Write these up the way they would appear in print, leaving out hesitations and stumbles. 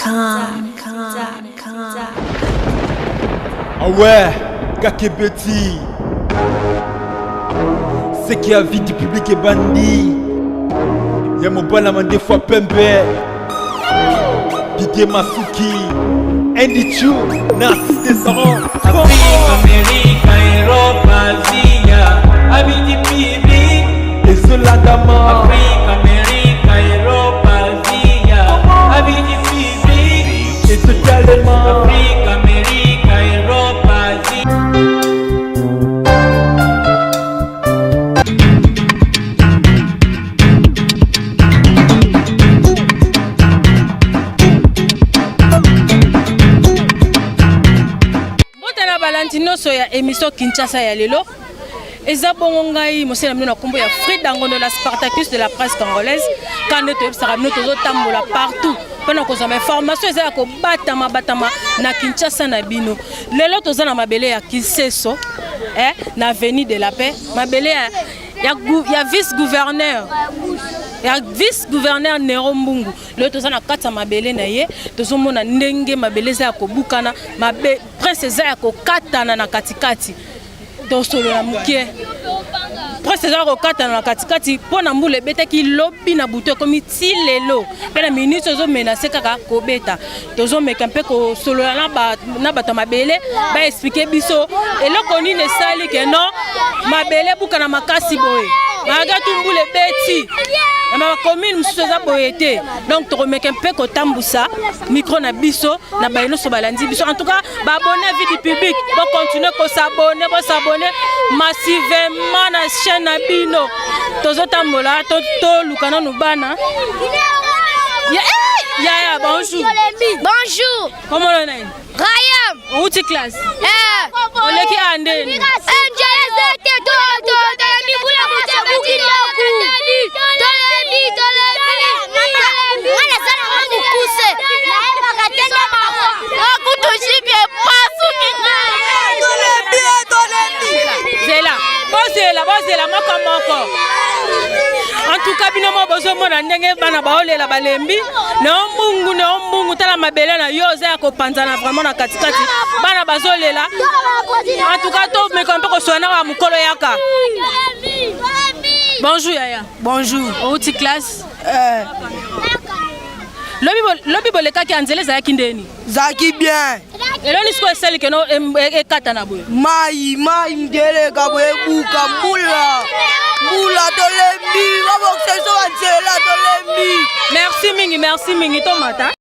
com. Ah ouais, Kakebeti. Ce qui a vie du public est bandit. Ya mobala mandefu ya pembe. Didier Masuki. Andy Chu, Narcisse Desarons. Afrique, Amérique, Europe, Asia, Abidi Bibi. Ezolandama. Afrique, Amérique, Europe, Asia, Abidi Bibi. Ezotalema. Afrique, Amérique, Europe, Asia. Mbote na balandi nyonso ya émission Kinshasa ya lelo. Eza bongo ngai mosali na bino na nkombo ya Frida Ngondo la Spartacus de la presse congolaise. Kande toyebisaka bino tozotambola partout mpona kozwa ba information eza ya kobatama batama na Kinshasa na bino. Lelo toza na mabele ya Kiseso eh, na avenue de la Paix, mabele ya, ya, ya vice gouverneur ya vice gouverneur Nero Mbungu. Lelo toza na kati ya mabele na ye, tozomona ndenge mabele eza ya kobukana, mabe prince eza ya kokatana na katikati. Tosolola moke, prince eza ya kokatana na katikati mpo na mbula ebetaki lobi na butu ekomi ti lelo mpe na minute ozomenase kaka kobeta. Tozomeka mpe kosolola na bato ya mabele baexplike biso eloko nini esali ke non mabele ebukana makasi boye malgré tout mbula ebeti na bacommune mosusu eza boye te. Donc tokomeka mpe kotambusa micro na biso na baye nyonso balandi biso. En tout cas baabonné à vie du public bocontinue kosabone, bosabone massivement na chaîne na bino. Tozotambola toluka nanu bana. Yaya, bonjour. Bonjour. Comment on est? Rayam. Outi classe. Eh. Oleki andeni. Zela, bozela, bozela moko moko. En tout cas bino mo bozomona ndenge bana baolela balembi na mbungu na mbungu, tala mabele na yo oza ya kopanzana vraiment na katikati, bana bazolela. En tout cas tomeka mpe koswana wa mokolo yaka. Bonjour yaya. Bonjour. Outi classe. Lobi bolekaki ya nzela ezalaki ndeni? Zaki bien. Eloni sikoyo esali keno ekata na boye. Mai, mai ndeleka boye ebuka mbula. Mbula tolembi, babokisa biso ba nzela tolembi. Merci mingi, merci mingi tomata.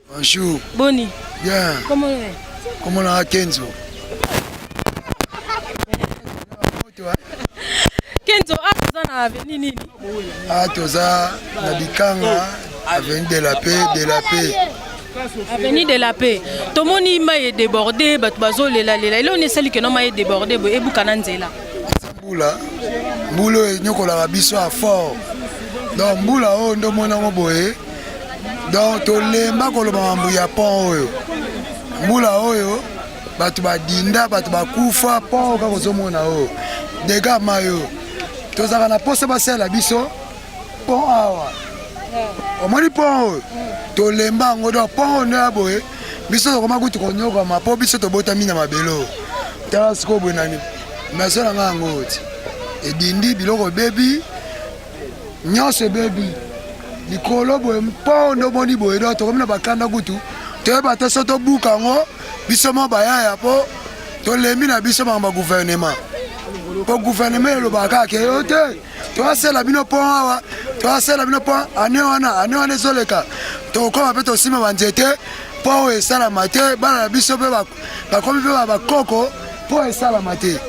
Bonjour. Boni. Bien. Comment est? Comment on a Kenzo? Kenzo, ah, toza na avenue nini? Ah, toza na Bikanga, avenue de la Paix, de la Paix. Avenue de la Paix. Tomoni mai débordé, bato bazolela lela. Eloni esali ke no mai débordé boye ebuka na nzela. Mbula, mbula oyo enyokolaka biso ya fort. Donc mbula oyo nde omoni yango boye. Donc tolemba koloba mambo ya pont oyo. Mbula oyo bato badinda, bato bakufa, pont oyo kaka ozomona oyo. Dégâts mayo. Tozalaka na posa basala biso pont awa. Omoni pont oyo tolemba yango, donc pont oyo nde ya boye biso tokoma kutu konyokama mpo biso tobotami na mabele oyo. Tala sikoyo boye nani maso na ngai yango ti edindi, biloko ebebi, nyonso ebebi likolo boye mpo nde omoni boye. Donc tokomi na bakanda kutu toyeba te so tobuka yango biso mo bayaya mpo tolembi na biso makambo ya gouvernement. Mpo gouvernement elobaka kaka ke yo te toasala bino pont awa, toasala bino pont ane wana, ane wana ezoleka tokokoma mpe tosima banzete mpo oyo esalama te. Bana na biso mpe bakomi mpe bakoko mpo esalama te.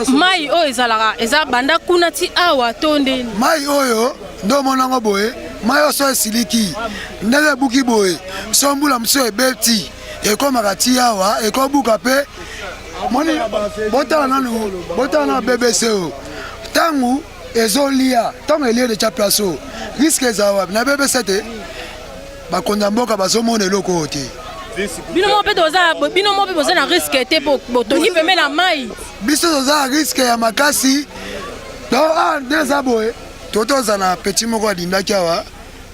Mai oyo ezalaka eza banda kuna ti awa to ndeni? Mai oyo nde omona yango boye, mai oyo so esiliki ndenge ebuki boye, so mbula mosusu ebeti ekomaka ti awa ekobuka mpe. Moni botala nanu, botala na BBC oyo ntango ezolia, ntango elie deja place oyo risque ezala wapi na BBC te? Bakonzi ya mboka bazomona eloko oyo te. Bino moko mpe toza, bino moko mpe boza na risque te, po botongi pembe na mai. Biso toza na risque ya makasi. Donc ah, nde eza boye, to toza na petit moko adindaki awa,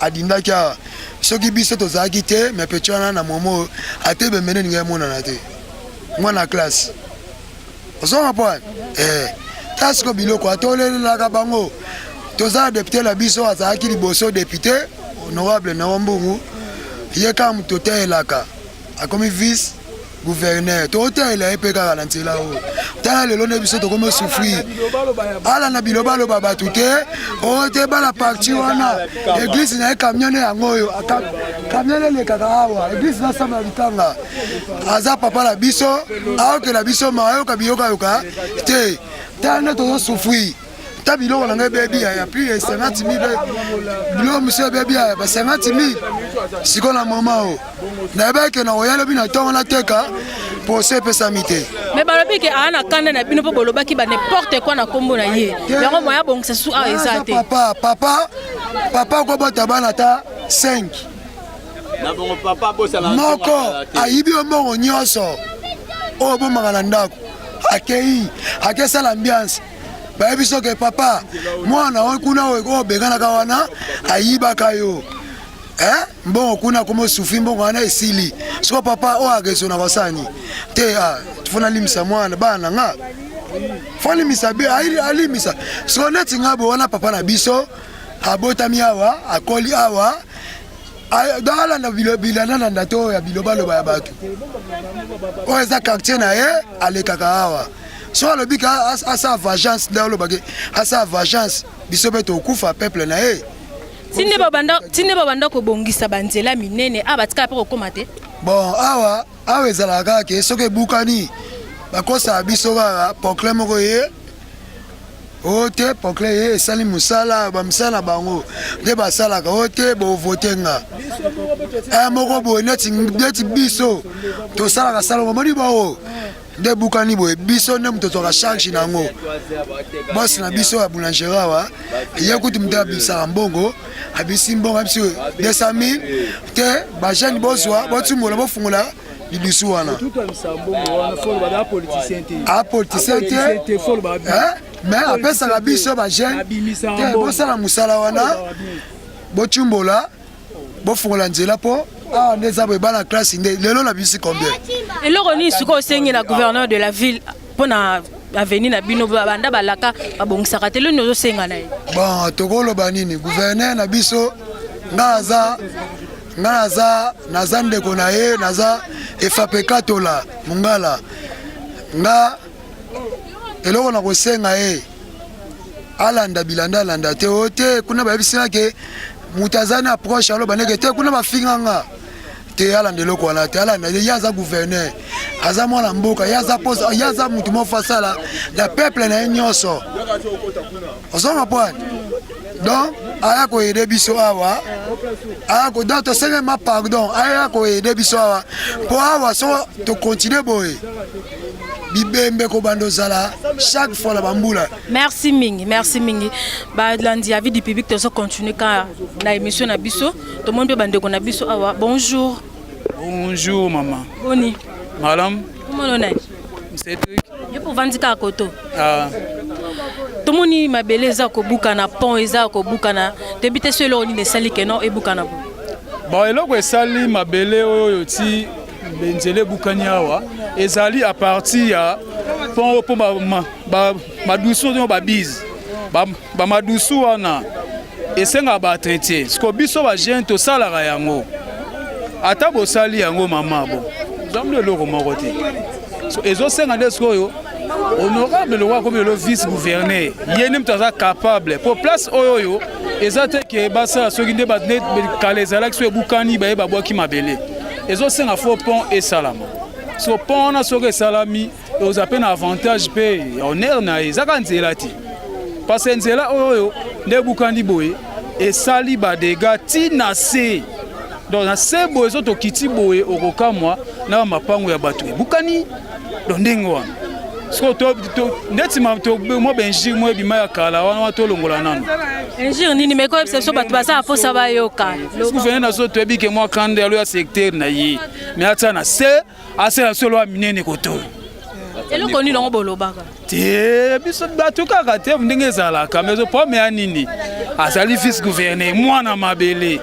adindaki awa. Soki biso tozalaki te, mais petit wana na momo oyo ata ebembe nde elingi emonana te, mwana classe. Ozo comprendre? Eh, tala siko biloko atolelelaka bango. Toza na député na biso azalaki liboso député honorable Nao Mbungu, ye kaka moto totelelaka, akomi vice gouverneur, totelela ye mpe kaka na nzela oyo. Tala lelo nde biso tokomi souffrir, ala na bilobaloba bato te, oyo te bala parti wana eglise na ye camion yango oyo camion elekaka awa, eglise na samba ya bitanga. Aza papa na biso, aokela biso ma ayoka biyokayoka te. Tala nde tozo souffrir, ta biloko na ngai ebebi ya plus ya 50 000, biloko mosusu ebebi ya ba 50 000. Sikoyo na moma oyo nayebaki na koya lobi na ntongo nateka poso epesami te. Mais balobi ke aa na kanda na bino mpo bolobaki ba n'importe quoi na nkombo na ye, yango moya abongisa su awa eza te. Papa, papa, papa kobota bana ata 5 moko ayibi yo mbongo nyonso oyo obomaka na ndako, akei akesala ambiance, bayebi soki papa mwana oyo kuna oyo obenganaka wana ayibaka yo eh? Mbongo kuna komo sufi mbongo wana esili. Siko papa oyo akezona kosani te, ah, fo nalimisa mwana bana na nga, fo limisa be alimisa. Siko neti nga bo wana papa na biso abotami awa, akoli awa, donc alanda bilanalanda to ya bilobaloba ya bato oyo eza quartier na ye, alekaka awa. So alobi ka asala vengeance, nde alobaki asala vengeance, biso mpe tokufa peuple na ye. Tinde babanda kobongisa banzela minene awa, batikala mpe kokóma te. Bon, awa awa ezalaka kaka ke soki ebukani bakosaka biso kaka poclain moko ye oyo te, poclain ye esali mosala, bamisala na bango nde basalaka oyo te. Bovote nga moko boye, neti biso tosalaka salongo moni bao nde ebukani boye, biso nde moto tozwaka charge na yango. Bosi na biso ya boulangerie awa, ye kutu moto abisaka mbongo, abisi mbongo, abisi 200 000 te, bajeune bozwa, botimbola, bofungola lidusu wana. Apoliticien te, mais apesaka biso bajeune te, bosala mosala wana, botimbola, bofungola nzela, mpo awa nde eza boye, bana classe nde lelo na bisi combien. Eloko nini sikoyo osengi na gouverneur de la ville mpona avenue na bino? Banda balaka babongisaka te, loni ozosenga na ye? Bon, tokoloba nini? Gouverneur na biso, nga aza nga naza ndeko na ye, naza Efape Katola Mongala. Nga eloko na kosenga ye, alanda bilanda, alanda te oyo te kuna bayebisi ke moto aza na approche, aloba ndenge te kuna bafinganga te, alanda eloko wana te. Alanda ye, aza gouverneur, aza mwana mboka, ye aza posa, ye aza motu moko asala na peuple na ye nyonso. Ozonga poine, donc aya koaider biso awa, aya ko, donc tosenge ma pardon, aya koaider biso awa, mpo awa so tocontinuer boye, bibembe kobanda ozala chaque fois na bambula. Merci mingi, merci mingi. Balandi ya Vie du Public, tozo continue kaka na émission na biso. Tomoni mpe bandeko na biso awa. Bonjour. Bonjour maman. Boni? Madame. Komona nani? Cédric. Yo mpo ovandi kaka koto? Ah. Tomoni mabele eza kobukana, pont eza kobukana, toyebi te so eloko nini esali keno ebukana bo. Bon, eloko esali mabele oyo ti nzela ebukani awa ezali à partir ya pont oyo, mpo madusu oyo babise bamadusu wana esengaka baentretien. Siko biso bajeune tosalaka yango, ata bosali yango mama, bo zambi eloko moko te. So ezosenga nde sikoyo honorable lokwa akomi lelo vice gouverneur, ye nde moto aza capable, po place oyo oyo eza te ke basala soki nde kala ezalaki so ebukani, baye babwaki mabele. Ezosenga fo pont esalama. So pont wana soki esalami, oza mpe na avantage mpe honneur na ye. Ezaka nzela te, parce que nzela oyo oyo nde ebukani boye esali badégâts ntina se. Donc na se boye, so tokiti boye, okokamwa na bamapango ya bato ebukani. Donc ndenge wana. Sikoyo ndeti mwa bainjure mwa ebima ya kala wana wana tolongola nano. Injure nini? Mais koyebisa biso, bato baza na mposa bayoka. Gouverneur na so toyebi ke mwa kanda alo ya secteur na ye, mais atia na se asala solo ya minene kotoyo. Eloko nini yango bolobaka? Te, biso bato kaka te ndenge ezalaka, mais problème ya nini, azali vice gouverneur, mwana mabele,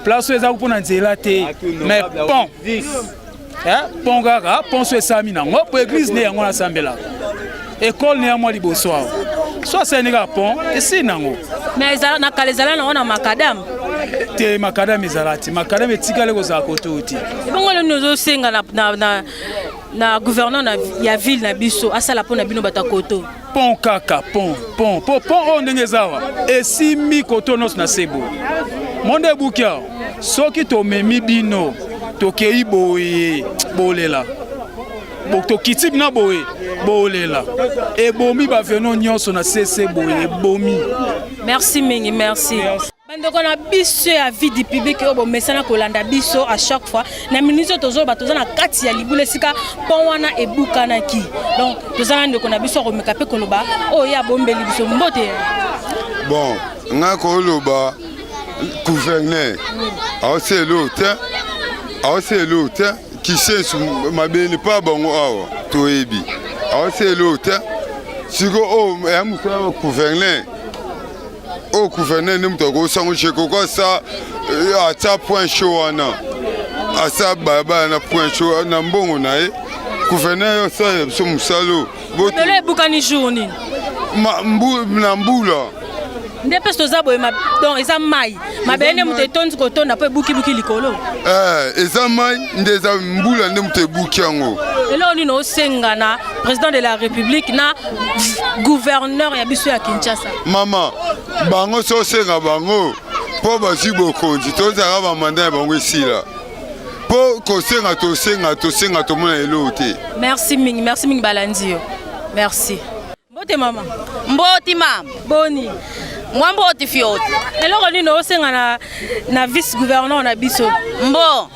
place oyo eza mpona nzela te, mais pont, pont kaka, pont so esalami nango po église nde yango nasambelaka, ekole ne ya mwa liboso awa, so asalini kaka pont, esili nango. Mais na kala ezala nango na macadam. Te, macadam ezala te, macadam etikali kozala koto te. Ebongo nini ozosenga na gouverneur ya ville na biso asala mpo na bino bato ya koto? Pont kaka, pont, pont, po pont oyo ndenge eza awa esimbi koto nyonso na se boye, monde ebuki awa. Soki tomemi bino, tokei boye, bolela, tokiti bina boye, bolela, ebomi baveno nyonso na sese boye, ebomi. Merci mingi, merci. Bandeko na biso ya Vie du Public oyo bomesana kolanda biso à chaque fois, na minute oyo tozoloba, toza na kati ya libula esika pont wana ebukanaki. Donc toza na ndeko na biso, akomeka mpe koloba oyo ye abombeli biso. Mbote. Bon, nga koloba, gouverneur aosala eloko te, aosala eloko te. Kisensu mabele mpa bango awa toyebi, aosala eloko te. Siko oyo ya mosala ya gouverneur, oyo gouverneur nde moto akosango jekoko asa atia point chaud wana, asa balabala na point chaud na mbongo na ye. Gouverneur oyo asalela biso mosala oyo. Lelo ebukani jour nini? Na mbula. Nde mpe toza boye, donc eza mai, mabele nde moto etondi kotonda mpo ebukibuki likolo. Eza mai nde, eza mbula nde moto ebuki yango. Eloko nini osenga na président de la République, na gouverneur ya biso ya Kinshasa? Mama, bango so osenga bango mpo bazwi bokonzi, tozalaka bamanda ya bango esila, mpo kosenga, tosenga, tosenga, tomona eloko te. Merci mingi, merci mingi. Balandi yo, merci. Mbote mama. Mboti mama. Boni? Mwa mboti fioti. Eloko nini osenga na vice gouverneur na biso? Mbo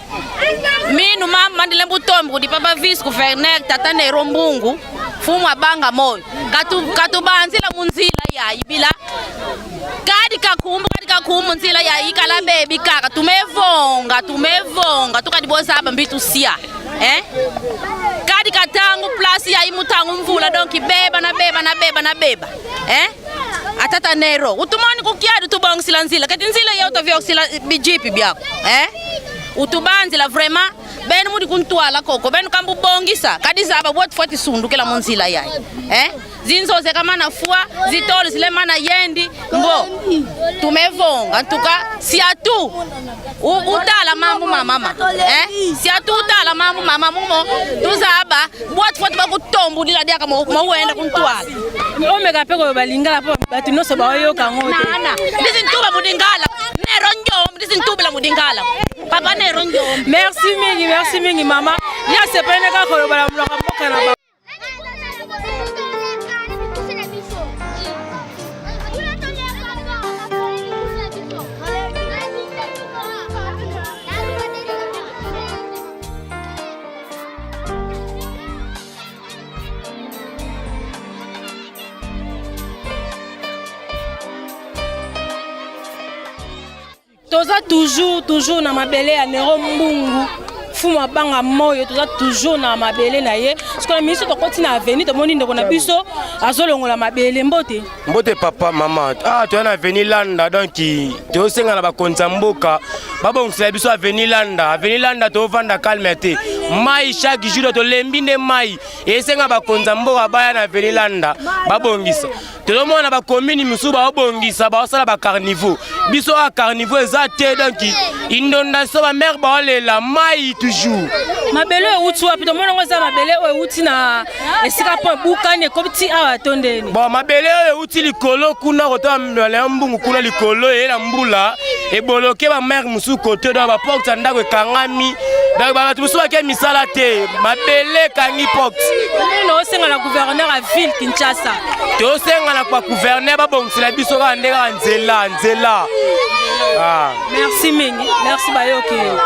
minu mama, mandile mbutombi kuti papa vice gouverneur tata Nero Mbungu fumu abanga moyo katubanzila munzila yayi bila kadi kakumbu, kadi kakumbu nzila yayi kala bebi kaka tumevonga, tumevonga tukadi bozaba mbitu sia, eh? Kadi katangu place yayi mutangu mvula, donc beba na beba na beba na beba, eh? Atata Nero utumoni kukiadi tubongisila nzila kati nzila ya utavyokisila bijipi byako, eh? Utubanzila vraiment benu mudi kuntwala koko benu kambubongisa kadi zaba bwati fwa tisundukila munzila yayi, eh? Zinzoze kama na fua zitolo zile mana yendi mbo tumevonga ntuka siatu utala mambo mamama, eh? Siatu utala mambo mama mumo tuzaba bwati fwa tubakutombulila diaka mowenda kuntwala. Omeka mpe koloba lingala mpo bato nyonso baoyoka yango te. Nana ndizintuba mudingala Nero njombi, ndizintubila mudingala papa Nero njombi. Merci mingi, merci mingi mama. Ye asepeli kaka koloba na monoko ya mboka na bango. Toza toujours, toujours na mabele ya Nero Mbungu fumu abanga moyo, toza toujours na mabele na ye. Sikoyo na miso tokoti na avenue, tomoni ndeko na biso azolongola mabele. Mbote. Mbote papa, mama. Ah, toya na avenue Landa, donc tozosenga na bakonzi ya mboka babongisela biso avenue Landa. Avenue Landa tovanda calme te, mai chaque jour, tolembi nde mai. Esenga bakonzi ya mboka baya na avenue Landa babongisa. Tozomona na bacommune mosusu baobongisa, baosala bacaniveau, biso awa caniveau eza te, donc inondation, bamare baolela mai toujours. Mabele oyo euti wapi? Tomoni yango eza mabele oyo euti na esika mpo ebukani ekomi ti awa to ndeni? Bon, mabele oyo euti likolo kuna, kota ya Mbungu kuna likolo, eye na mbula ebloquer bamare mosusu kote, donc baporte ya ndako ekangami, donc bato mosusu bake misala te, mabele ekangi porte. Nini osenga na gouverneur ya ville Kinshasa? Tosenga na bagouverneur babongisela biso kaka nde kaka nzela, nzela. Ah. Merci mingi, merci, bayoki yo.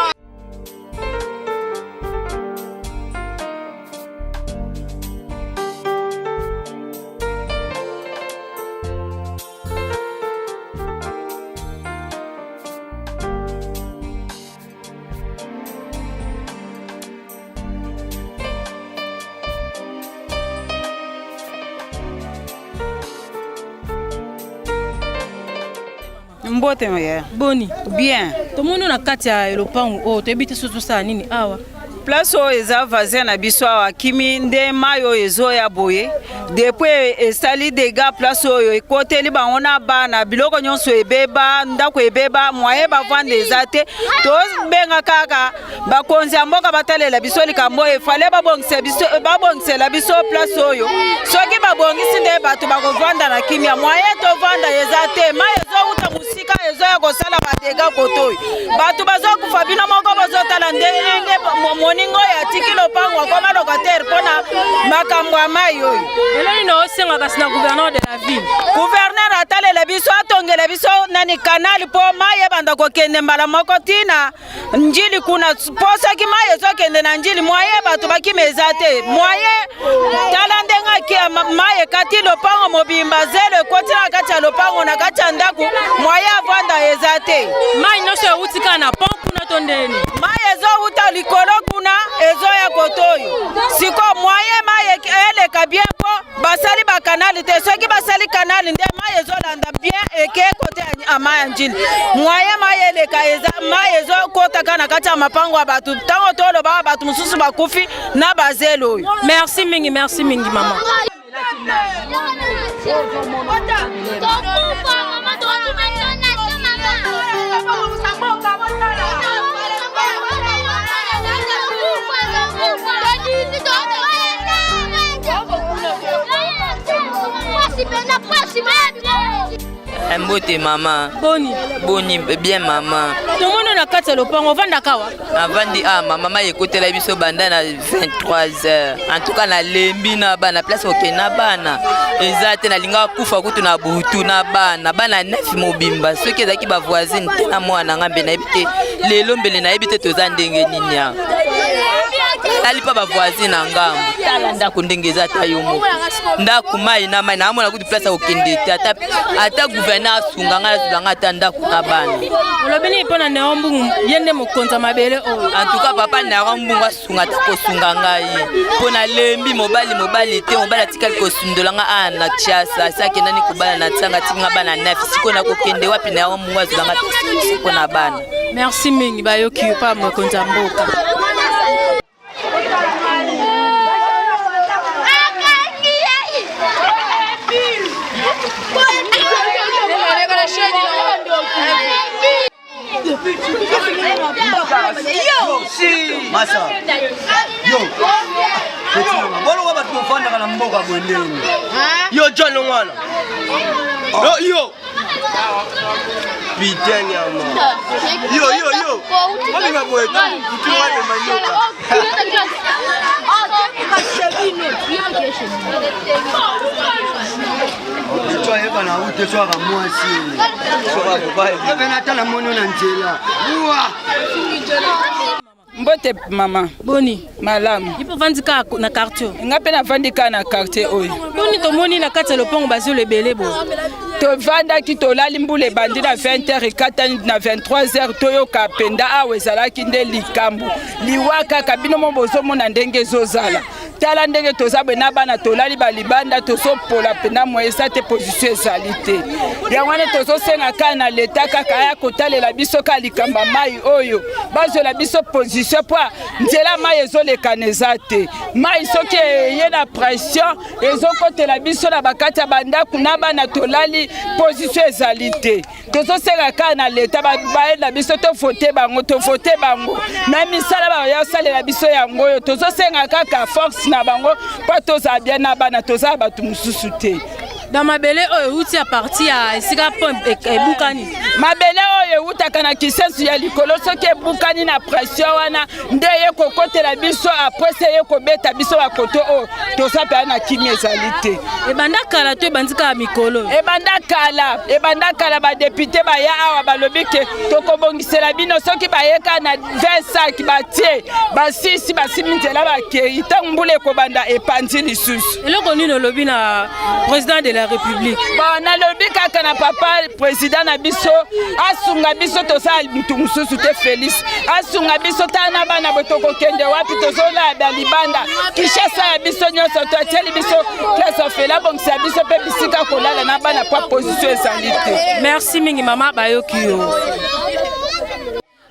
Mbote ya. Boni? Bien. Tomoni na kati ya lopango oyo toyebi te soki tosala nini awa. Place oyo eza voisin na biso awa akimi nde mai oyo ezoya boye depuis esali dega place oyo ekoteli bango na bana biloko nyonso ebeba ndako ebeba moyen bavanda eza te tobenga kaka bakonzi ya mboka batalela biso likambo oyo efale babongisela biso place oyo soki babongisi nde bato bakovanda na kimia moyen tovanda eza te mai ezowuta mosika ezoya kosala badega koto oyo bato bazokufa bino moko bozotala ndenge moninga oyo atiki lopango akoma locataire mpo na makambo ya mai oyo. Eloni na osenga kasi na gouverneur de la ville. Gouverneur atalela biso atongela biso nani kanali mpo mai ebanda kokende mbala moko ntina Njili kuna mpo soki mai ezokende na Njili mwaye bato bakima eza te mwaye. Tala ndenge akia mai ekati lopango mobimba, zelo ekoti na kati ya lopango na kati ya ndako, mwaye avanda eza te. Mai nyonso euti kaka na pont kuna to ndeni? Mai ezowuta likolo kuna ezoya koto oyo siko mwaye mai eleka bien mpo basali bakanali te. Soki basali kanali nde mai ezolanda bien eke kote ya mai ya Njili. Mwaye mai eleka eza mai ezokotaka na kati ya mapango ya bato ntango tolobaka bato mosusu bakufi na bazelo oyo. Merci mingi, merci mingi mama. Mbote mama. Boni? Boni bien mama. Tomoni na kati ya lopango ovandaka awa? Navandi awa mama, mai ekotela biso banda na 23 heures. En tout cas nalembi na bana, place okende na bana eza te, nalingaka kufa kutu na butu na bana, bana 9 mobimba. Soki ezalaki ba voisine te na mwana nga mbe nayebi te lelo mbele nayebi te toza ndenge nini awa. Tali mpa ba voisine na ngambo, tala ndako ndenge eza, ata yo moko ndako mai na mai, naamona kutu place ya kokende te, ata ata gouverneur asunga ngai azula ngai ata ndako na bana. Olobi nini mpo na Nero Mbungu, ye nde mokonzi ya mabele oyo? En tout cas papa Nero Mbungu asunga ata kosunga ngai mpo nalembi mobali mobali te, mobali atikali kosundola ngai awa na Kinshasa, asi akendani kobala na Tsanga, atiki ngai bana 9 sikoyo nakokende wapi? Nero Mbungu azula ngai ata mpo na bana. Merci mingi, bayoki yo pa mokonzi ya mboka. Masa, yo, boloka bato bofandaka na mboka boye ndenge yo John wana yo yo Putain nyama. Yo yo yo. Obima boye kutu wapi manyoka. Eto ayeba na ute so aka mwasi. So aka mobali. Ebe na tala mono na nzela. Uwa. Mbote mama. Boni? Malamu. Ipo vandi kaka na quartier. Nga pe navandi kaka na quartier oyo. Boni tomoni na kati ya lopango bazolo ebele boye. Tovandaki tolali mbula ebandi na 20h ekatani na 23h toyoka penda awa ezalaki nde likambo. Liwa kaka bino mo bozomona ndenge ezozala. Tala ndenge toza boye na bana tolali balibanda tozopola mpena moye eza te position ezali te. Yango wana tozosenga kaka na leta kaka aya kotalela biso kaka likambo ya mai oyo, bazwela biso position mpo nzela mai ezolekana eza te. Mai soki eye na pression ezokotela biso na bakati ya bandako na bana tolali position ezali te. Tozosenga kaka na leta bayenda biso tovote bango, tovote bango na misala bayosalela biso yango oyo. Tozosenga kaka force na bango mpo tozala bien na bana, tozala bato mosusu te. Na mabele oyo euti ya parti ya esika po ebukani, mabele oyo eutaka na kisensu ya likolo soki ebukani na pression wana nde ye kokotela biso apres ye kobeta biso bakoto oyo toza mpenza na kimia ezali te. Ebanda kala to ebandi kaka mikolo? Ebanda kala, ebanda kala. Badepute baya awa balobi ke tokobongisela bino, soki bayeka na 20 sac batie basisi basimi nzela bakei, ntango mbula ekobanda epanzi lisusu. Eloko nini olobi na président de la la République? Bon, nalobi kaka na papa président na biso asunga biso, tosala mutu mosusu te. Félix asunga biso, tala na bana boye tokokende wapi? Tozolala libanda. Kinshasa ya biso nyonso, to atieli biso classe ofele, abongisa biso mpe bisika kolala na bana po position ezali te. Merci mingi mama, bayoki yo.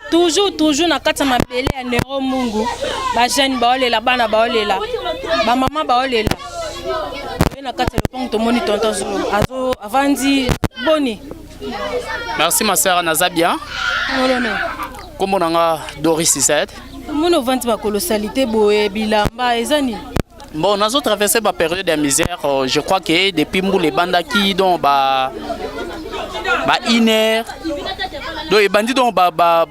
Toujours, toujours na kati ya mabele ya Nero Mungu, bajeune baolela, bana baolela, bamama baolela. Oye na kati ya lopango, tomoni tonton Zulu azo avandi. Boni? Merci ma sœur, naza bien. Molone. Kombo na nga Doris Ised. Tomoni ovandi makolo saleté boye, bilamba eza nini? Bon, nazo traversé ba période ya misère, je crois que depuis mbula ebandaki, donc ba 1 heure. Donc ebandi donc ba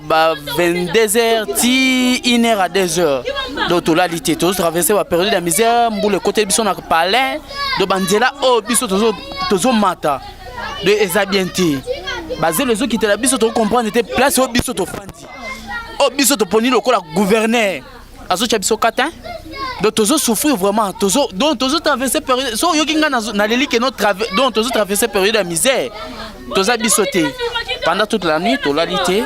22 heures ti 1 heure à 2 heures. Donc tolali te, tozo traversé ba période ya misère, mbula ekoteli biso na palais, donc banzela oyo biso tozo tozomata. Donc eza bien te. Bazelo ezokitela biso, tocomprendre te place oyo biso tofandi. Oyo biso toponi lokola gouverneur azotya biso kata. Donc tozo souffrir vraiment, tozo donc tozo traverser période so oyoki nga naleli ke no donc tozo traverser période ya misère. Toza biso te, pendant toute la nuit tolali te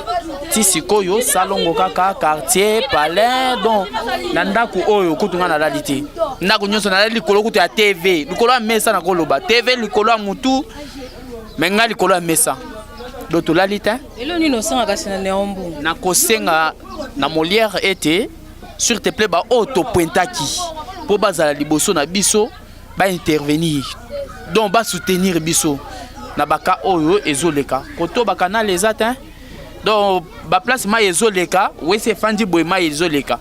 ti sikoyo. Salongo kaka quartier palais, donc na ndako oyo kutu nga nalali te. Ndako nyonso nalali likolo kutu ya TV, likolo ya mesa. Nakoloba TV likolo ya mutu, me nga likolo ya mesa. Donc tolali te. Elo nini osengaka kasi na Nero Mbungu? Nakosenga na Molière ete s'il te plaît, baoyo topointaki mpo bazala liboso na biso, baintervenir, donc basoutenir biso na baka oyo ezoleka koto bakanal eza te. Donc baplace mai ezoleka, wese efandi boye, mai ezoleka,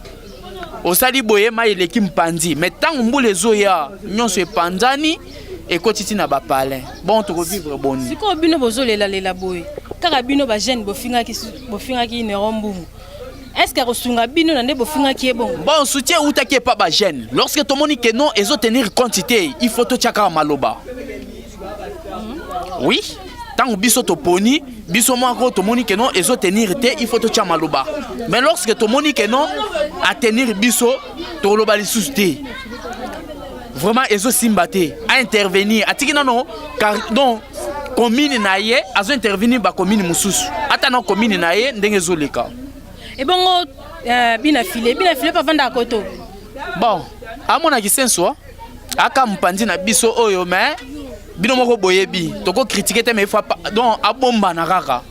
osali boye, mai eleki mpanzi. Mais ntango mbula ezoya, nyonso epanzani, ekoti ntina bapalin. Bon, tokovivre boni? Sikoyo bino bozolelalela boye kaka, bino bajeune bofingaki Nero Mbungu, est ce que akosunga bino na nde bofingaki ye bongo? Bon, soutien eutaki epa bajeune. Lorsque tomoni ke non, ezotenir compte te, il faut totia kaka maloba. Oui, ntango biso toponi biso moko, tomoni ke non, ezotenir te, il faut totia maloba. Mais lorsque tomoni ke non, atenir biso, toloba lisusu te. Vraiment ezosimba te. Aintervenir, atiki nano donc commune na ye, azointervenir bacommune mosusu, ata na commune na ye ndenge ezoleka. Ebongo bina file, bina file mpe avandaka koto? Bon, amonaki senso aka mopanzi na biso oyo, mais bino moko boyebi, tokocritiquer te, mais il faut donc abombana kaka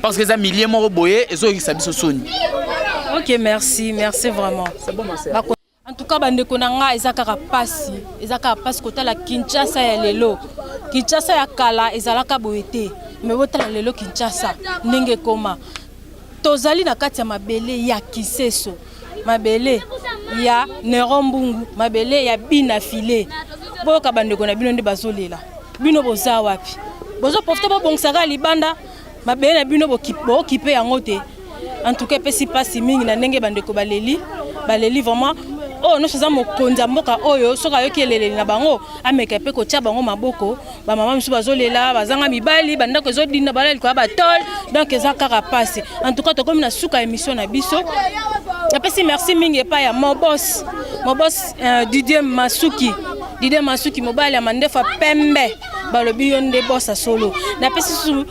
parce que eza milieu moko boye ezoyokisa biso soni. Ok, merci, merci vraiment. C'est bon, ma sœur. En tout cas, bandeko na nga, eza kaka pasi, eza kaka pasi kotala Kinshasa ya lelo. Kinshasa ya kala ezalaka boye te, me botala lelo Kinshasa ndenge ekoma. Tozali na kati ya mabele ya Kiseso, mabele ya Nero Mbungu, mabele ya Bina File. Boyoka bandeko na bino nde bazolela. Bino boza wapi? Bozoprofiter bobongisaka libanda mabele na bino, bookipe yango te. En tout cas, epesi mpasi mingi na ndenge bandeko baleli, baleli vraiment. Oyo nyonso eza mokonzi ya mboka oyo, soki ayoki eleleli na bango, ameka mpe kotia bango maboko. Bamama mosusu bazolela, bazanga mibali, bandako ezodinda, balala likolo ya batole. Donc eza kaka mpasi. En tout cas, tokomi na suka ya émission na biso. Napesi merci mingi epai ya mobos, mobos Didier Masuki, Didier Masuki, mobali ya mandefa pembe, balobi yo nde bosa solo. Napesi susu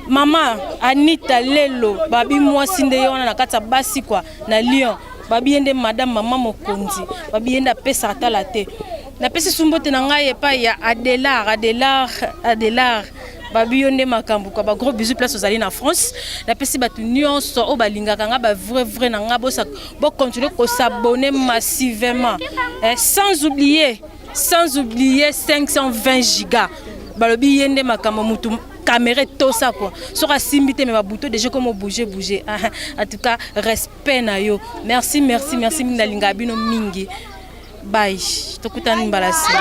mama Anita Lelo, babi mwasi nde ye wana na kati ya basi kwa na Lyon, babi ye nde madame mama mokonzi, babi ye nde apesaka tala te. Napesi su mbote na ngai epai ya Adelar, Adelar, Adelar, babi yo nde makambo kwa. Bagros bisous place ozali na France. Napesi bato nyonso oyo balingaka nga, bavrai vrai na nga, bocontinue kos'abonner massivement, sans oublier, sans oublier 520 giga, balobi ye nde makambo, mutu caméra etosa quoi. Soki asimbi te, me babuto déjà comme bouger bouger. En tout cas, respect na yo. Merci, merci, merci mingi. Nalingaka bino mingi. Bye, tokutani mbala nsima.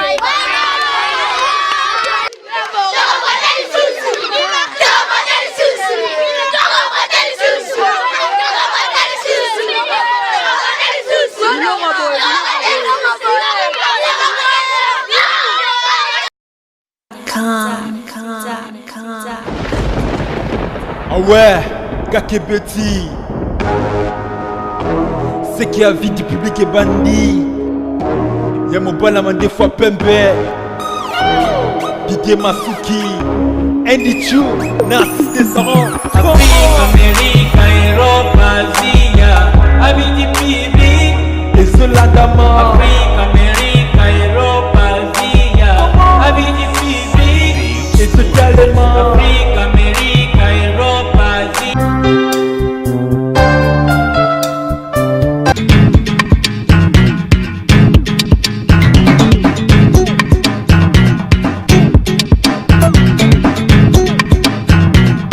Com. Ah ouais, Kakebeti. Ce qui a vie du public ebandi. Ya mobala mandefu pembe. Didier Masuki, Andy Chu, Narcisse Desarans. Afrika, Amerika, Europa, Asia.